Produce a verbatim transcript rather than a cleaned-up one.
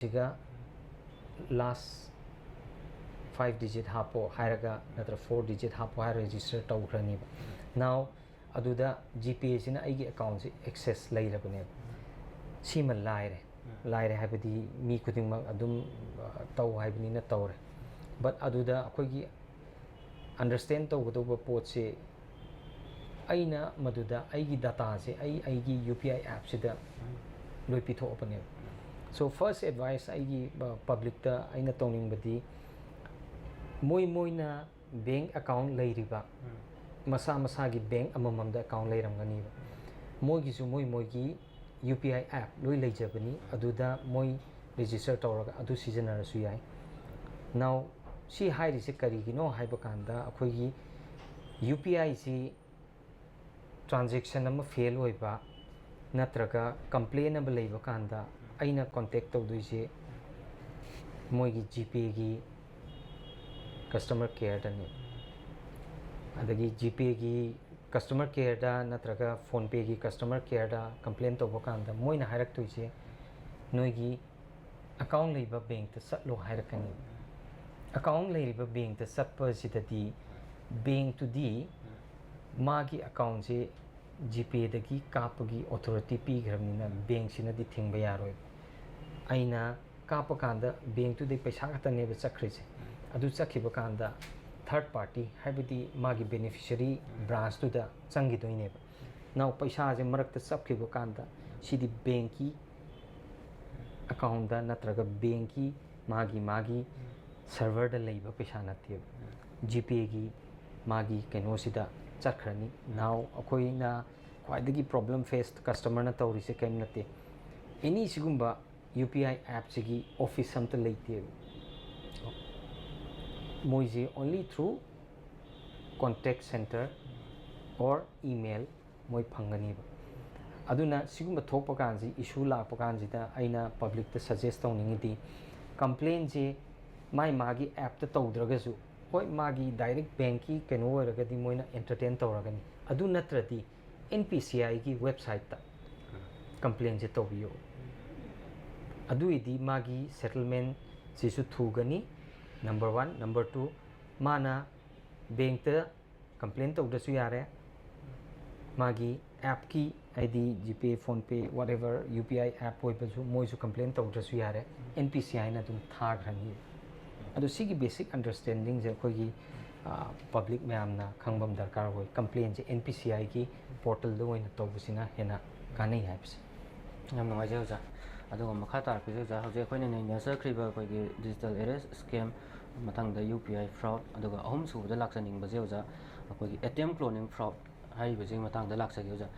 ꯁꯤꯒ last five digit ꯍꯥꯞꯄꯣ ꯍꯥꯏꯔꯒ, ꯅꯠꯇ꯭ꯔ four digit ꯍꯥꯞꯄꯣ ꯍꯥꯏꯔꯒ register ꯇꯧꯈ꯭ꯔꯅꯤꯕ꯫ Now ꯑꯗꯨꯗ GPAꯁꯤꯅ ꯑꯩꯒꯤ accountꯁꯤ access ꯂꯩꯔꯕꯅꯦꯕ꯫ ꯁꯤꯃ ꯂꯥꯏꯔꯦ꯫ ꯂꯥꯏꯔꯦ ꯍꯥꯏꯕꯗꯤ ꯃꯤ ꯈꯨꯗꯤꯡꯃꯛ ꯑꯗꯨꯝ, ꯑ, ꯇꯧ ꯍꯥꯏꯕꯅꯤꯅ ꯇꯧꯔꯦ꯫ But ꯑꯗꯨꯗ ꯑꯩꯈꯣꯏꯒꯤ understand ꯇꯧꯒꯗꯧꯕ ꯄꯣꯠꯁꯦ, ꯑꯩꯅ ꯃꯗꯨꯗ ꯑꯩꯒꯤ dataꯁꯦ ꯑꯩ ꯑꯩꯒꯤ UPI appꯁꯤꯗ ꯂꯣꯏ ꯄꯤꯊꯣꯛꯑꯕꯅꯦꯕ꯫ So first advice ꯑꯩꯒꯤ, ꯑ, publicꯇ ꯑꯩꯅ ꯇꯧꯅꯤꯡꯕꯗꯤ, ꯃꯣꯏ ꯃꯣꯏꯅ bank account ꯂꯩꯔꯤꯕ, ꯃꯁꯥ ꯃꯁꯥꯒꯤ bank ꯑꯃꯃꯝꯗ account ꯂꯩꯔꯝꯒꯅꯤꯕ꯫ ꯃꯣꯏꯒꯤꯁꯨ ꯃꯣꯏ ꯃꯣꯏꯒꯤ UPI app ꯂꯣꯏ ꯂꯩꯖꯕꯅꯤ, ꯑꯗꯨꯗ ꯃꯣꯏ register ꯇꯧꯔꯒ ꯑꯗꯨ ꯁꯤꯖꯤꯟꯅꯔꯁꯨ ꯌꯥꯏ꯫ Now ꯁꯤ ꯍꯥꯏꯔꯤꯁꯦ ꯀꯔꯤꯒꯤꯅꯣ ꯍꯥꯏꯕ ꯀꯥꯟꯗ, ꯑꯩꯈꯣꯏꯒꯤ UPIꯁꯤ transaction ꯑꯃ fail ꯑꯣꯏꯕ ꯅꯠꯇ꯭ꯔꯒ complain ꯑꯃ ꯂꯩꯕ ꯀꯥꯟꯗ ꯑꯩꯅ contact ꯇꯧꯗꯣꯏꯁꯦ ꯃꯣꯏꯒꯤ GPAꯒꯤ customer careꯗꯅꯤ꯫ ꯑꯗꯒꯤ GPAꯒꯤ customer careꯗ ꯅꯠꯇ꯭ꯔꯒ PhonePeꯒꯤ customer careꯗ complain ꯇꯧꯕ ꯀꯥꯟꯗ ꯃꯣꯏꯅ ꯍꯥꯏꯔꯛꯇꯣꯏꯁꯦ, "ꯅꯣꯏꯒꯤ account ꯂꯩꯕ bankꯇ ꯆꯠꯂꯣ" ꯍꯥꯏꯔꯛꯀꯅꯤ꯫ Account ꯂꯩꯔꯤꯕ bankꯇ ꯆꯠꯄꯁꯤꯗꯗꯤ bankꯇꯨꯗꯤ ꯃꯥꯒꯤ accountꯁꯦ GPAꯗꯒꯤ ꯀꯥꯞꯄꯒꯤ authority ꯄꯤꯈ꯭ꯔꯕꯅꯤꯅ bankꯁꯤꯅꯗꯤ ꯊꯤꯡꯕ ꯌꯥꯔꯣꯏ꯫ ꯑꯩꯅ ꯀꯥꯞꯄ ꯀꯥꯟꯗ bankꯇꯨꯗꯩ ꯄꯩꯁꯥ ꯈꯛꯇꯅꯦꯕ ꯆꯠꯈ꯭ꯔꯤꯁꯦ꯫ ꯑꯗꯨ ꯆꯠꯈꯤꯕ ꯀꯥꯟꯗ third party, ꯍꯥꯏꯕꯗꯤ ꯃꯥꯒꯤ beneficiary branchꯇꯨꯗ ꯆꯪꯈꯤꯗꯣꯏꯅꯦꯕ꯫ Now ꯄꯩꯁꯥꯁꯦ ꯃꯔꯛꯇ ꯆꯞꯈꯤꯕ ꯀꯥꯟꯗ ꯁꯤꯗꯤ bankꯀꯤ accountꯇ ꯅꯠꯇ꯭ꯔꯒ bankꯀꯤ ꯃꯥꯒꯤ, ꯃꯥꯒꯤ serverꯗ ꯂꯩꯕ ꯄꯩꯁꯥ ꯅꯠꯇꯦꯕ꯫ GPAꯒꯤ ꯃꯥꯒꯤ ꯀꯩꯅꯣꯁꯤꯗ ꯆꯠꯈ꯭ꯔꯅꯤ꯫ Now ꯑꯩꯈꯣꯏꯅ ꯈ꯭ꯋꯥꯏꯗꯒꯤ problem face customerꯅ ꯇꯧꯔꯤꯁꯦ ꯀꯔꯤꯝ ꯅꯠꯇꯦ, any ꯁꯤꯒꯨꯝꯕ UPI appꯁꯤꯒꯤ office ꯑꯝꯇ ꯂꯩꯇꯦꯕ꯫ ꯃꯣꯏꯁꯦ only through contact center or email ꯃꯣꯏ ꯐꯪꯒꯅꯤꯕ꯫ ꯑꯗꯨꯅ ꯁꯤꯒꯨꯝꯕ ꯊꯣꯛꯄ ꯀꯥꯟꯁꯤ, issue ꯂꯥꯛꯄ ꯀꯥꯟꯁꯤꯗ ꯑꯩꯅ publicꯇ suggest ꯇꯧꯅꯤꯡꯉꯤꯗꯤ, complainꯁꯤ ꯃꯥꯏ ꯃꯥꯒꯤ appꯇ ꯇꯧꯗ꯭ꯔꯒꯁꯨ, ꯍꯣꯏ, ꯃꯥꯒꯤ direct bankꯀꯤ ꯀꯩꯅꯣ ꯑꯣꯏꯔꯒꯗꯤ ꯃꯣꯏꯅ entertain ꯇꯧꯔꯒꯅꯤ꯫ ꯑꯗꯨ ꯅꯠꯇ꯭ꯔꯗꯤ NPCIꯒꯤ websiteꯇ complainꯁꯦ ꯇꯧꯕꯤꯌꯨ꯫ ꯑꯗꯨ ꯑꯣꯏꯗꯤ ꯃꯥꯒꯤ ꯁꯦꯇꯜꯃꯦꯟꯁꯤꯁꯨ ꯊꯨꯒꯅꯤ, ꯅꯝꯕꯔ ꯋꯥꯟ꯫ ꯅꯝꯕꯔ ꯇꯨ, ꯃꯥꯅ ꯕꯦꯡꯛꯇ ꯀꯝꯄ꯭ꯂꯦꯟ ꯇꯧꯗ꯭ꯔꯁꯨ ꯌꯥꯔꯦ, ꯃꯥꯒꯤ ꯑꯦꯞꯀꯤ, ꯍꯥꯏꯗꯤ GPay, PhonePe, whatever U P I app ꯑꯣꯏꯕꯁꯨ ꯃꯣꯏꯁꯨ ꯀꯝꯄ꯭ꯂꯦꯟ ꯇꯧꯗ꯭ꯔꯁꯨ ꯌꯥꯔꯦ, ꯑꯦꯟ ꯄꯤ ꯁꯤ ꯑꯥꯏꯅ ꯑꯗꯨꯝ ꯊꯥꯈ꯭ꯔꯅꯤ꯫ ꯑꯗꯣ ꯁꯤꯒꯤ ꯕꯦꯁꯤꯛ ꯑꯟꯗꯔꯁ꯭ꯇꯦꯟꯗꯤꯡꯁꯦ ꯑꯩꯈꯣꯏꯒꯤ ꯄꯕ꯭ꯂꯤꯛ ꯃꯌꯥꯝꯅ ꯈꯪꯕ ꯑꯃ ꯗꯔꯀꯥꯔ ꯑꯣꯏ꯫ ꯀꯝꯄ꯭ꯂꯦꯟꯁꯦ ꯑꯦꯟ ꯄꯤ ꯁꯤ ꯑꯥꯏꯒꯤ ꯄꯣꯔꯇꯜꯗ ꯑꯣꯏꯅ ꯇꯧꯕꯁꯤꯅ ꯍꯦꯟꯅ ꯀꯥꯟꯅꯩ ꯍꯥꯏꯕꯁꯦ꯫ ꯌꯥꯝ ꯅꯨꯡꯉꯥꯏꯖꯩ ꯑꯣꯖꯥ꯫ ꯑꯗꯨꯒ ꯃꯈꯥ ꯇꯥꯔꯛꯄꯁꯦ ꯑꯣꯖꯥ, ꯍꯧꯖꯤꯛ ꯑꯩꯈꯣꯏꯅ ꯅꯩꯅꯖꯈ꯭ꯔꯤꯕ ꯑꯩꯈꯣꯏꯒꯤ ꯗꯤꯖꯤꯇꯦꯜ ꯑꯦꯔꯦꯁ ꯁ꯭ꯀꯦꯝ, ꯃꯊꯪꯗ ꯌꯨ ꯄꯤ ꯑꯥꯏ ꯐ꯭ꯔꯣꯗ, ꯑꯗꯨꯒ ꯑꯍꯨꯝꯁꯨꯕꯗ ꯂꯥꯛꯆꯅꯤꯡꯕꯁꯦ ꯑꯣꯖꯥ, ꯑꯩꯈꯣꯏꯒꯤ ꯑꯦ ꯇꯤ ꯑꯦꯝ ꯀ꯭ꯂꯣꯅꯤꯡ ꯐ꯭ꯔꯣꯗ ꯍꯥꯏꯔꯤꯕꯁꯤꯒꯤ ꯃꯇꯥꯡꯗ ꯂꯥꯛꯆꯒꯦ ꯑꯣꯖꯥ꯫